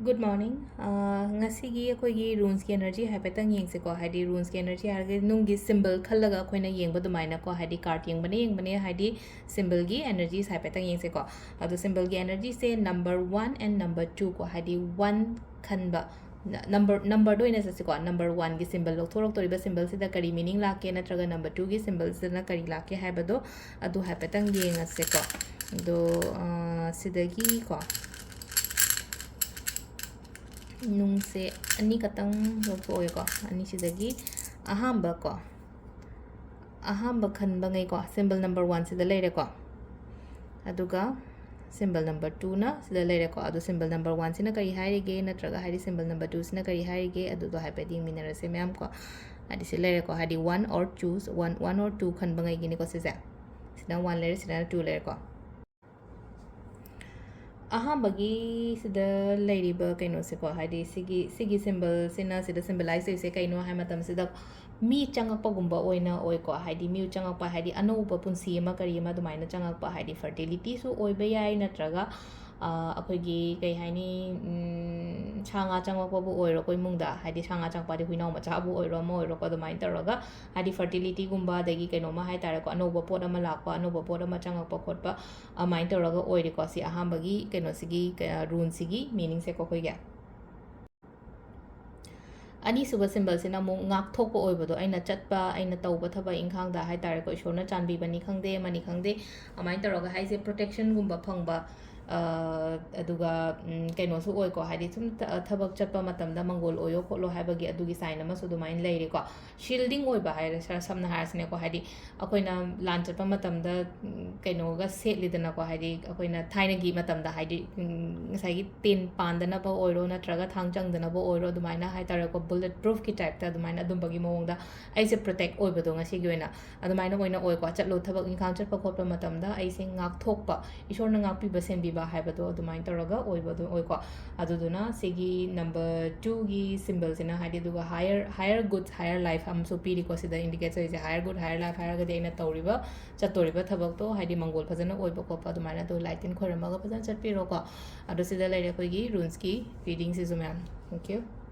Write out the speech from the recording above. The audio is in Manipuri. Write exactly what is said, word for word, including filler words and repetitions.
Good morning. ꯑꯥ, ꯉꯁꯤꯒꯤ ꯑꯩꯈꯣꯏꯒꯤ runesꯀꯤ energy ꯍꯥꯏꯐꯦꯠꯇꯪ ꯌꯦꯡꯁꯤꯀꯣ꯫ ꯍꯥꯏꯗꯤ runesꯀꯤ energy ꯍꯥꯏꯔꯒꯗꯤ ꯅꯨꯡꯒꯤ symbol ꯈꯜꯂꯒ ꯑꯩꯈꯣꯏꯅ ꯌꯦꯡꯕ ꯑꯗꯨꯃꯥꯏꯅꯀꯣ, ꯍꯥꯏꯗꯤ card ꯌꯦꯡꯕꯅ ꯌꯦꯡꯕꯅꯦ, ꯍꯥꯏꯗꯤ symbolꯒꯤ energies ꯍꯥꯏꯐꯦꯠꯇꯪ ꯌꯦꯡꯁꯤꯀꯣ꯫ ꯑꯗꯣ symbolꯒꯤ energyꯁꯦ number one and number two ꯀꯣ, ꯍꯥꯏꯗꯤ one ꯈꯟꯕ, number, numberꯗ ꯑꯣꯏꯅ ꯆꯠꯁꯤꯀꯣ꯫ Number oneꯒꯤ symbol ꯂꯧꯊꯣꯔꯛꯇꯣꯔꯤꯕ symbolꯁꯤꯗ ꯀꯔꯤ meaning ꯂꯥꯛꯀꯦ, ꯅꯠꯇ꯭ꯔꯒ number twoꯒꯤ symbolꯁꯤꯗꯅ ꯀꯔꯤ ꯂꯥꯛꯀꯦ ꯍꯥꯏꯕꯗꯣ, ꯑꯗꯨ ꯍꯥꯏꯐꯦꯠꯇꯪ ꯌꯦꯡꯉꯁꯦꯀꯣ꯫ ꯑꯗꯣ, ꯑꯥ, ꯁꯤꯗꯒꯤꯀꯣ, ꯅꯨꯡꯁꯦ ꯑꯅꯤꯈꯛꯇꯪ ꯂꯧꯊꯣꯛꯑꯒꯦꯀꯣ꯫ ꯑꯅꯤꯁꯤꯗꯒꯤ ꯑꯍꯥꯟꯕ ꯀꯣ, ꯑꯍꯥꯟꯕ ꯈꯟꯕꯉꯩꯀꯣ, symbol number oneꯁꯤꯗ ꯂꯩꯔꯦꯀꯣ꯫ ꯑꯗꯨꯒ symbol number twoꯅ ꯁꯤꯗ ꯂꯩꯔꯦꯀꯣ꯫ ꯑꯗꯣ symbol number oneꯁꯤꯅ ꯀꯔꯤ ꯍꯥꯏꯔꯤꯒꯦ, ꯅꯠꯇ꯭ꯔꯒ ꯍꯥꯏꯗꯤ symbol number twoꯁꯤꯅ ꯀꯔꯤ ꯍꯥꯏꯔꯤꯒꯦ, ꯑꯗꯨꯗꯣ ꯍꯥꯏꯐꯦꯠ ꯌꯦꯡꯃꯤꯟꯅꯔꯁꯦ ꯃꯌꯥꯝ ꯀꯣ꯫ ꯍꯥꯏꯗꯤ ꯁꯤ ꯂꯩꯔꯦꯀꯣ, ꯍꯥꯏꯗꯤ one or choose, one, one or two ꯈꯟꯕꯉꯩꯒꯤꯅꯤꯀꯣ ꯁꯤꯁꯦ꯫ ꯁꯤꯅ one ꯂꯩꯔꯦ, ꯁꯤꯅ two ꯂꯩꯔꯦꯀꯣ꯫ ꯑꯍꯥꯟꯕꯒꯤ ꯁꯤꯗ ꯂꯩꯔꯤꯕ ꯀꯩꯅꯣꯁꯦꯀꯣ, ꯍꯥꯏꯗꯤ ꯁꯤꯒꯤ, ꯁꯤꯒꯤ symbolꯁꯤꯅ ꯁꯤꯗ symbolize ꯇꯧꯔꯤꯁꯦ ꯀꯩꯅꯣ ꯍꯥꯏ ꯃꯇꯝꯁꯤꯗ, ꯃꯤ ꯆꯪꯉꯛꯄꯒꯨꯝꯕ ꯑꯣꯏꯅ ꯑꯣꯏꯀꯣ꯫ ꯍꯥꯏꯗꯤ ꯃꯤ ꯆꯪꯉꯛꯄ ꯍꯥꯏꯗꯤ ꯑꯅꯧꯕ ꯄꯨꯟꯁꯤ ꯑꯃ ꯀꯔꯤ ꯑꯃ ꯑꯗꯨꯃꯥꯏꯅ ꯆꯪꯉꯛꯄ, ꯍꯥꯏꯗꯤ fertilityꯁꯨ ꯑꯣꯏꯕ ꯌꯥꯏ, ꯅꯠꯇ꯭ꯔꯒ, ꯑ, ꯑꯩꯈꯣꯏꯒꯤ ꯀꯩ ꯍꯥꯏꯅꯤ, ꯎꯝ, ꯁꯥ ꯉꯥ ꯆꯪꯉꯛꯄꯕꯨ ꯑꯣꯏꯔꯣꯀꯣ ꯏꯃꯨꯡꯗ, ꯍꯥꯏꯗꯤ ꯁꯥ ꯉꯥ ꯆꯪꯉꯛꯄ ꯍꯥꯏꯗꯤ ꯍꯨꯏꯅꯥꯎ ꯃꯆꯥꯕꯨ ꯑꯣꯏꯔꯣ ꯑꯃ ꯑꯣꯏꯔꯣꯀꯣ, ꯑꯗꯨꯃꯥꯏꯅ ꯇꯧꯔꯒ ꯍꯥꯏꯗꯤ fertilityꯒꯨꯝꯕ, ꯑꯗꯒꯤ ꯀꯩꯅꯣꯝꯃ ꯍꯥꯏ ꯇꯥꯔꯦꯀꯣ, ꯑꯅꯧꯕ ꯄꯣꯠ ꯑꯃ ꯂꯥꯛꯄ, ꯑꯅꯧꯕ ꯄꯣꯠ ꯑꯃ ꯆꯪꯉꯛꯄ ꯈꯣꯠꯄ, ꯑꯗꯨꯃꯥꯏꯅ ꯇꯧꯔꯒ ꯑꯣꯏꯔꯦꯀꯣ꯫ ꯁꯤ ꯑꯍꯥꯟꯕꯒꯤ ꯀꯩꯅꯣꯁꯤꯒꯤ, ꯀ-, runeꯁꯤꯒꯤ meaningꯁꯦꯀꯣ ꯑꯩꯈꯣꯏꯒꯤ꯫ ꯑꯅꯤꯁꯨꯕ symbolꯁꯤꯅ ꯑꯃꯨꯛ ꯉꯥꯛꯊꯣꯛꯄ ꯑꯣꯏꯕꯗꯣ, ꯑꯩꯅ ꯆꯠꯄ, ꯑꯩꯅ ꯇꯧꯕ ꯊꯕꯛ ꯏꯪꯈꯥꯡꯗ ꯍꯥꯏ ꯇꯥꯔꯦꯀꯣ, ꯏꯁꯣꯔꯅ ꯆꯥꯟꯕꯤꯕꯅꯤ ꯈꯪꯗꯦ, ꯑꯃꯅꯤ ꯈꯪꯗꯦ, ꯑꯗꯨꯃꯥꯏꯅ ꯇꯧꯔꯒ ꯍꯥꯏꯁꯦ protectionꯒꯨꯝꯕ ꯐꯪꯕ, ꯑ, ꯑꯗꯨꯒ, ꯎꯝ, ꯀꯩꯅꯣꯁꯨ ꯑꯣꯏꯀꯣ, ꯍꯥꯏꯗꯤ ꯁꯨꯝ ꯊ-, ꯊꯕꯛ ꯆꯠꯄ ꯃꯇꯝꯗ ꯃꯪꯒꯣꯜ ꯑꯣꯏꯌꯣ ꯈꯣꯠꯂꯣ ꯍꯥꯏꯕꯒꯤ ꯑꯗꯨꯒꯤ sign ꯑꯃꯁꯨ ꯑꯗꯨꯃꯥꯏꯅ ꯂꯩꯔꯦꯀꯣ꯫ Shielding ꯑꯣꯏꯕ ꯍꯥꯏꯔ-, ꯁ-, ꯁꯝꯅ ꯍꯥꯏꯔꯁꯤꯅꯦꯀꯣ, ꯍꯥꯏꯗꯤ ꯑꯩꯈꯣꯏꯅ ꯂꯥꯟ ꯆꯠꯄ ꯃꯇꯝꯗ, ꯎꯝ, ꯀꯩꯅꯣꯒ ꯁꯦꯠꯂꯤꯗꯅꯀꯣ, ꯍꯥꯏꯗꯤ ꯑꯩꯈꯣꯏꯅ ꯊꯥꯏꯅꯒꯤ ꯃꯇꯝꯗ, ꯍꯥꯏꯗꯤ, ꯎꯝ, ꯉꯁꯥꯏꯒꯤ ꯇꯦꯟ ꯄꯥꯟꯗꯅꯕ ꯑꯣꯏꯔꯣ, ꯅꯠꯇ꯭ꯔꯒ ꯊꯥꯡ ꯆꯪꯗꯅꯕ ꯑꯣꯏꯔꯣ, ꯑꯗꯨꯃꯥꯏꯅ ꯍꯥꯏ ꯇꯥꯔꯦꯀꯣ, bullet proofꯀꯤ typeꯇ ꯑꯗꯨꯃꯥꯏꯅ ꯑꯗꯨꯝꯕꯒꯤ ꯃꯑꯣꯡꯗ ꯑꯩꯁꯦ protect ꯑꯣꯏꯕꯗꯣ ꯉꯁꯤꯒꯤ ꯑꯣꯏꯅ ꯑꯗꯨꯃꯥꯏꯅ ꯑꯣꯏꯅ ꯑꯣꯏꯀꯣ꯫ ꯆꯠꯂꯣ, ꯊꯕꯛ ꯏꯪꯈꯥꯡ ꯆꯠꯄ ꯈꯣꯠꯄ ꯃꯇꯝꯗ ꯑꯩꯁꯦ ꯉꯥꯛꯊꯣꯛꯄ, ꯏꯁꯣꯔꯅ ꯉꯥꯛꯄꯤꯕ, ꯁꯦꯟꯕꯤꯕ ꯍꯥꯏꯕꯗꯣ ꯑꯗꯨꯃꯥꯏꯅ ꯇꯧꯔꯒ ꯑꯣꯏꯕ ꯑꯗꯨꯝ ꯑꯣꯏꯀꯣ꯫ ꯑꯗꯨꯗꯨꯅ ꯁꯤꯒꯤ number two ꯒꯤ symbol ꯁꯤꯅ ꯍꯥꯏꯗꯤ, ꯑꯗꯨꯒ higher, higher good, higher life ꯑꯃꯁꯨ ꯄꯤꯔꯤꯀꯣ꯫ ꯁꯤꯗ indicate ꯇꯧꯔꯤꯁꯦ higher good, higher life ꯍꯥꯏꯔꯒꯗꯤ ꯑꯩꯅ ꯇꯧꯔꯤꯕ, ꯆꯠꯇꯣꯔꯤꯕ ꯊꯕꯛꯇꯣ ꯍꯥꯏꯗꯤ ꯃꯪꯒꯣꯜ ꯐꯖꯅ ꯑꯣꯏꯕ ꯈꯣꯠꯄ, ꯑꯗꯨꯃꯥꯏꯅ ꯑꯗꯨ ꯂꯥꯏ ꯇꯤꯟ ꯈꯣꯏꯔꯝꯃꯒ ꯐꯖꯅ ꯆꯠꯄꯤꯔꯣꯀꯣ꯫ ꯑꯗꯣ ꯁꯤꯗ ꯂꯩꯔꯦ ꯑꯩꯈꯣꯏꯒꯤ runes ꯀꯤ reading ꯁꯤꯁꯨ ꯃꯌꯥꯝ꯫ Thank you꯫